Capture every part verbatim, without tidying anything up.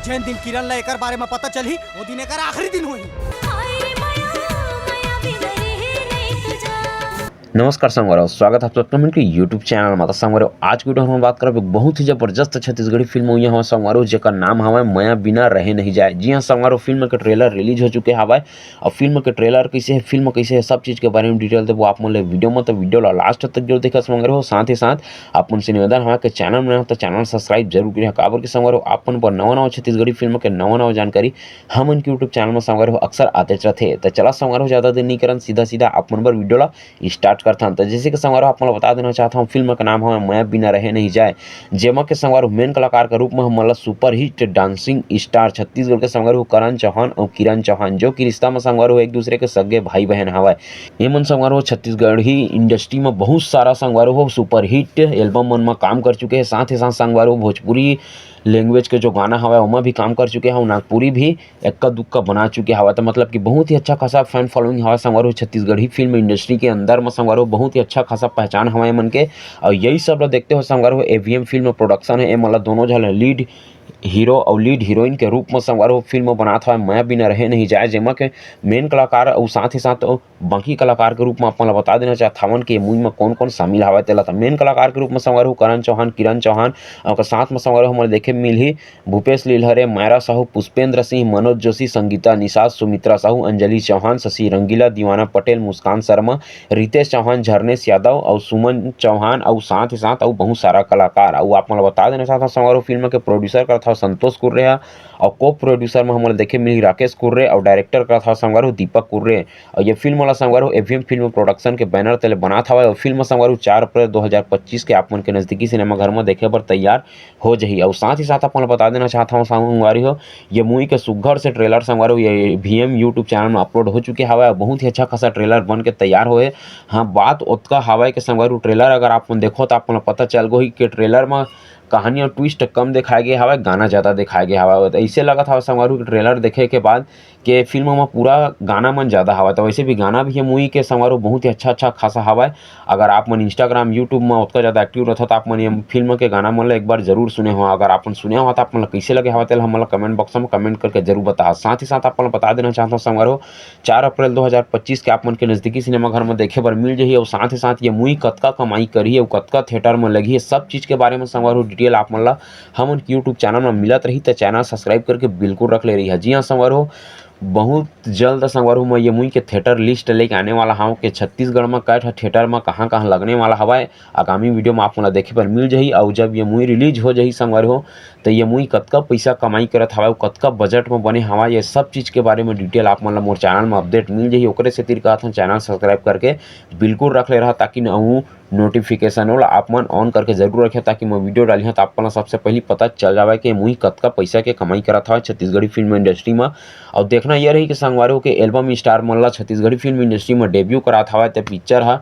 जेन दिन किरण ला एकर बारे में पता चलही, वो दिन एकर आखिरी दिन होही। नमस्कार संगवारी हो, स्वागत है आप सबके हमन के YouTube चैनल में। तो संगवारी हो, आज के वीडियो में हम बात करब एक बहुत ही जबरदस्त छत्तीसगढ़ी फिल्म हुई है संगवारी हो, जेकर नाम हवय मया बिना रहे नहीं जाए। जी हाँ संगवारी हो, फिल्म के ट्रेलर रिलीज हो चुके हवय। अब फिल्म के ट्रेलर कैसे है, फिल्म कैसे है, सब चीज के बारे में डिटेल देबो आप मन ले वीडियो में। तो वीडियो ला लास्ट तक जरूर देखा संगवारी हो। साथ ही साथ आप मन से निवेदन हवय कि चैनल में नवा हो तो चैनल सब्सक्राइब जरूर करिहा, काबर कि संगवारी हो आप मन पर नवा नवा छत्तीसगढ़ी फिल्म के नवा नवा जानकारी हमन के YouTube चैनल में संगवारी हो अक्सर आतेच रथे। तो चला संगवारी हो, ज्यादा देर नहीं करन, सीधा सीधा आप मन बर वीडियो ला स्टार्ट करथन। तो जैसे कि संगवारी हो आप मन ला बता देना चाहत हूँ, फिल्म का नाम हवय मया बिना रहे नहीं जाए, जेमा के संगवारी हो मेन कलाकार के रूप में हमन ला सुपरहिट डांसिंग स्टार छत्तीसगढ़ के संगवारी हो करण चौहान और किरण चौहान, जो कि रिश्ता में संगवारी हो एक दूसरे के सगे भाई बहन हवय। ये मन संगवारी हो छत्तीसगढ़ी इंडस्ट्री में बहुत सारा संगवारी हो सुपरहिट एल्बम मन में काम कर चुके हैं। साथ ही साथ संगवारी हो भोजपुरी लैंग्वेज के जो गाना हवय ओमा भी काम कर चुके हैं, नागपुरी भी एक्का दुक्का बना चुके हवय। तो मतलब कि बहुत ही अच्छा खासा फैन फॉलोइंग हवय संगवारी हो छत्तीसगढ़ी फिल्म इंडस्ट्री के अंदर में संगवारी हो बहुत ही अच्छा खासा पहचान हवय मन के। और यही सब ला देखते हो संगवारी हो एवीएम फिल्म प्रोडक्शन है, एमन ला दोनों झन लीड हीरो और लीड हीरोइन के रूप में संगवारी हो फिल्म बनात हवय मया बिना रहे नहीं जाए, जेमा के मेन कलाकार और साथ ही साथ बाकी कलाकार के रूप में अपन ला बता देना चाहत हवन कि ये मूवी में कौन कौन शामिल हवय तेला। तो मेन कलाकार के रूप में संगवारी हो करण चौहान, किरण चौहान, और ओकर साथ में संगवारी हो हमन देखे मिलही भूपेश लिलहरे, मायरा साहू, पुष्पेंद्र सिंह, मनोज जोशी, संगीता निषाद, सुमित्रा साहू, अंजलि चौहान, शशि रंगीला, दीवाना पटेल, मुस्कान शर्मा, रितेश चौहान, झरनेश यादव और सुमन चौहान, और साथ ही साथ और बहुत सारा कलाकार। और आप मन ला बता देना चाहत हूँ संगवारी हो फिल्म के प्रोड्यूसर करत हव संतोष कुर्रे हा, और को प्रोड्यूसर में हमन ला देखे मिलही राकेश कुर्रे, और डायरेक्टर करत हव संगवारी हो दीपक कुर्रे। और ये फिल्म ला संगवारी हो एवीएम फिल्म प्रोडक्शन के बैनर तले बनात हवय। और फिल्म संगवारी हो चार अप्रैल दो हज़ार पच्चीस के आप मन के नजदीकी सिनेमा घर में देखे बर तैयार हो जही। और साथ ही साथ अपन ला बता देना चाहत हूँ संगवारी हो, ये मूवी के सुग्घर से ट्रेलर संगवारी हो ये एवीएम YouTube चैनल में अपलोड हो चुके हवय। बहुत ही अच्छा खासा ट्रेलर बन के तैयार होए। हाँ, बात ओतका हवय कि संगवारी हो ट्रेलर अगर आप मन देखो तो आप मन ला पता चल गो ही कि ट्रेलर में कहानी और ट्विस्ट कम दिखाए गए हवय, गाना ज्यादा दिखाए गए हवय। तो ऐसे लगत हवय संगवारी हो कि ट्रेलर देखे के बाद के फिल्म में पूरा गाना मन ज्यादा हवय। तो वैसे भी गाना भी ये मूवी के संगवारी हो बहुत ही अच्छा अच्छा खासा हवय। अगर आप मन Instagram, YouTube में ओतका ज्यादा एक्टिव रहत हो तो आप मन ये फिल्म के गाना मन ला एक बार जरूर सुने हो। अगर आप मन सुने हो तो आप मन ला कैसे लगे हवय तेला हमन ला कमेंट बॉक्स में कमेंट करके जरूर बताहा। साथ ही साथ आप मन ला बता देना चाहत हूँ संगवारी हो चार अप्रैल दो हज़ार पच्चीस के आप मन के नजदीकी सिनेमा घर में देखे बर मिल जही। और साथ ही साथ ये मूवी कतका कमाई करही और कतका थिएटर में लगही, ये सब चीज के बारे में संगवारी हो डिटेल आप मन ला हमन के YouTube चैनल में मिलत रही। तो चैनल सब्सक्राइब करके बिल्कुल रख ले रही है। जी हाँ संगवारी हो, बहुत जल्द संगवारी हो मैं ये मूवी के थिएटर लिस्ट लेके आने वाला हूँ कि छत्तीसगढ़ में कै ठा थिएटर में कहाँ कहाँ लगने वाला हवय। आगामी वीडियो में आप मन ला देखे बर मिल जही। और जब ये मूवी रिलीज हो जही संगवारी हो, तो ये मूवी कतका पैसा कमाई करत हवय, कतका बजट में बने हवय, ये सब चीज के बारे में डिटेल आप मन ला मोर चैनल में अपडेट मिल जही। ओकरे सेती कहत हन चैनल सब्सक्राइब करके बिल्कुल रख ले रहा, ताकि नऊ नोटिफिकेशन ओला आप मन ऑन करके जरूर रखें, ताकि मैं वीडियो डाली हूँ तो आप मन ला सबसे पहली पता चल जावे कि मूवी कतका पैसा के कमाई करत हवय छत्तीसगढ़ी फिल्म इंडस्ट्री में। और देखना ये रही कि संगवारी हो के एल्बम स्टार मन ला छत्तीसगढ़ी फिल्म इंडस्ट्री में डेब्यू करात हवय, ते पिक्चर हा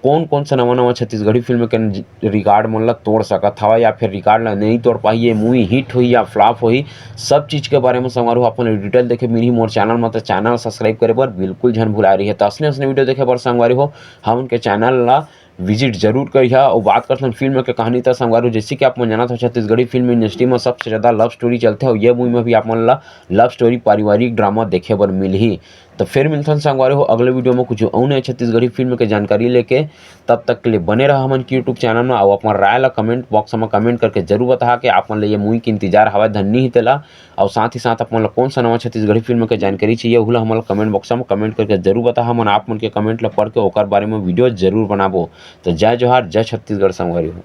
कौन कौन सा नवा नवा छत्तीसगढ़ी फिल्म के रिकॉर्ड मन ला तोड़ सकत हवय या फिर रिकॉर्ड ला नहीं तोड़ पाही, ये मूवी हिट होही या फ्लॉप होही, सब चीज के बारे में संगवारी हो आप मन ला डिटेल देखे मिलही मोर चैनल में। तो चैनल सब्सक्राइब करे बर बिल्कुल झन भुला रही है। तो असने असने वीडियो देखे बर संगवारी हो हमन के चैनल ला विजिट जरूर करिहा। और बात करथन फिल्म के कहानी, त संगवारी हो जैसे कि आप मन जानत हो छत्तीसगढ़ी फिल्म इंडस्ट्री में सबसे ज्यादा लव स्टोरी चलथे और ये मूवी में भी आप मन ला लव स्टोरी पारिवारिक ड्रामा देखे बर मिलही। तो फिर मिलथन संगवारी हो अगले वीडियो में कुछ अउ नए छत्तीसगढ़ी फिल्म के जानकारी लेके। तब तक के लिए बने रहा हमन के YouTube चैनल में। और अपन राय ला कमेंट बॉक्स में कमेंट करके जरूर बताहा कि आप मन ले ये मूवी के इंतजार हवय धन्नी ही तेला। और साथ ही साथ आप मन ला कौन सा नवा छत्तीसगढ़ी फिल्म के जानकारी चाहिए, उहू ला हमन ला कमेंट बॉक्स में कमेंट करके जरूर बताहा। हमन आप मन के कमेंट ला पढ़ के ओकर बारे में वीडियो जरूर बनाबो। तो जय जोहार, जय छत्तीसगढ़ संगवारी हो।